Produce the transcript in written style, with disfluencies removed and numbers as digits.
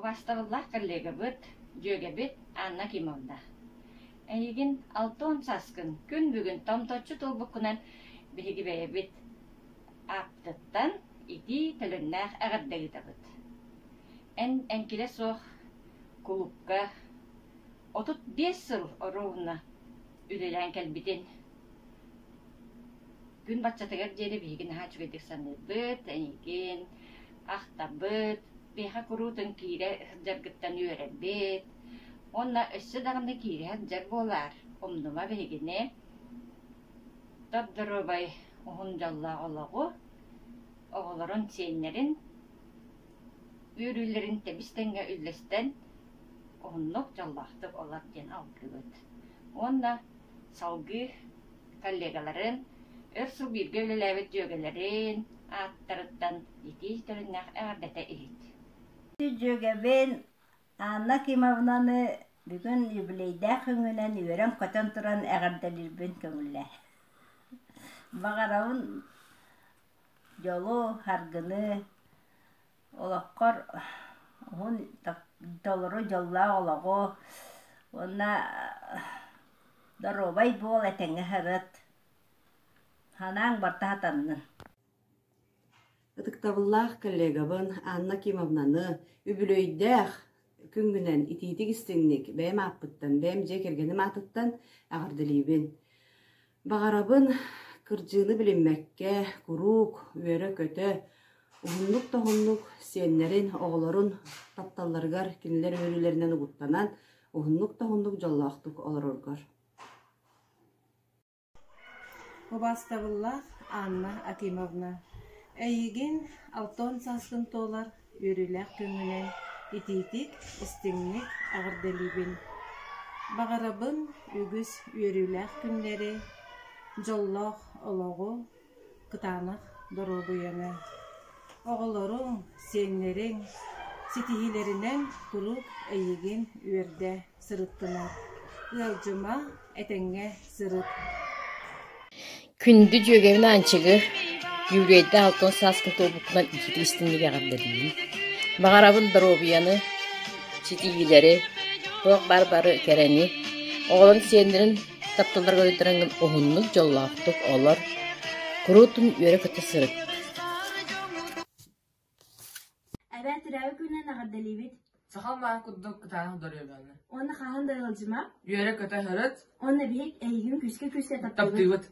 Убаастабыллаах коллегабыт, дьүөгэбит Анна Кимовна! Эйигин 60 сааскын күн бүгүн томточчу туолбуккунан биһиги бэйэбит ааппытыттан итии төлөннөөх эҕэрдэ ыытабыт. Эн эҥкилэ суох кулуупка 35 сыл оруобуна үлэлээн кэлбитин Күн баччатыгар диэри биһиги наһаа үчүгэйдик саныырбыт, эйигин ахтабыт, биһиэхэ куруутун киирэ сылдьаргыттан үөрэбит. Уонна өссө даҕаны киирэ сылдьар буолаар, умнума биһигини. Доп-доруобай уһун дьоллоох олоҕу, оҕолорун, сиэннэрин үөрүүлэрин тэбис-тэҥҥэ үллэстэн уһуннук, дьоллоохтук олор диэн алгыыбыт. Уонна салгыы коллегаларын, өр сыл бииргэ үлэлээбит дьүөгэлэрин ааттарыттан итии төлөннөөх эҕэрдэтэ иһит. Дьүөгэбин Анна Кимовнаны бүгүн юбилейдээх күҥҥүнэн үөрэн-көтөн туран эҕэрдэлиирбин көҥүллээ. Баҕарабын дьолу, саргыны, Олоххор уһун толору дьоллоох олоҕу уонна доруобай буол, этэҥҥэ сырыт, санааҥ барыта сатаннын. Ытыктабыллаах коллегабын Анна Кимовнаны үбүлүөйдээх күҥҥүнэн итиитик-истиҥник бэйэм ааппыттан, бэйэм дьиэ кэргэним аатыттан эҕэрдэлиибин. Баҕарабын кырдьыыны билиммэккэ, куруук үөрэ-көтө, уһуннук да уһуннук сиэннэрин, оҕолорун тапталларыгар, кинилэр үөрүүлэринэн угуттанан, уһуннук да уһуннук дьоллоохтук олороргор. Убаастабыллаах Анна Акимовна, эйигин 60 сааскын туолар үөрүүлээх күҥҥүнэн итиитик, истиҥник эҕэрдэлиибин! Баҕарабын үгүс үөрүүлээх күннэри, дьоллоох олоҕу, кытаанах доруобуйаны. Оҕолоруҥ, сиэннэриҥ ситиһиилэринэн куруук эйигин үөрдэ сырыттынар. Ыалдьыма, этэҥҥэ сырыт. Күндү дьүөгэбин Аанчыгы юбилейдаах алтан сааскын туолбуккунан итиитик истиҥник эҕэрдэлиибин. Баҕарабын доруобуйаны, ситиһиилэри, туох баар бары кэрэни, оҕолорун сиэннэрин тапталларыгар ыйдараҥҥын уһуннук, дьоллоохтук олор, куруутун үөрэ-көтө сырыт. Эбээ төрөөбүт күнүнэн эҕэрдэлиибит. Саха маан курдук кытаанах доруобуйаны. Уонна хаһан да ыалдьыма. Үөрэ-көтө сырыт. Уонна биһик эйигин күүскэ-күүскэ таптыыбыт. Таптыыбыт.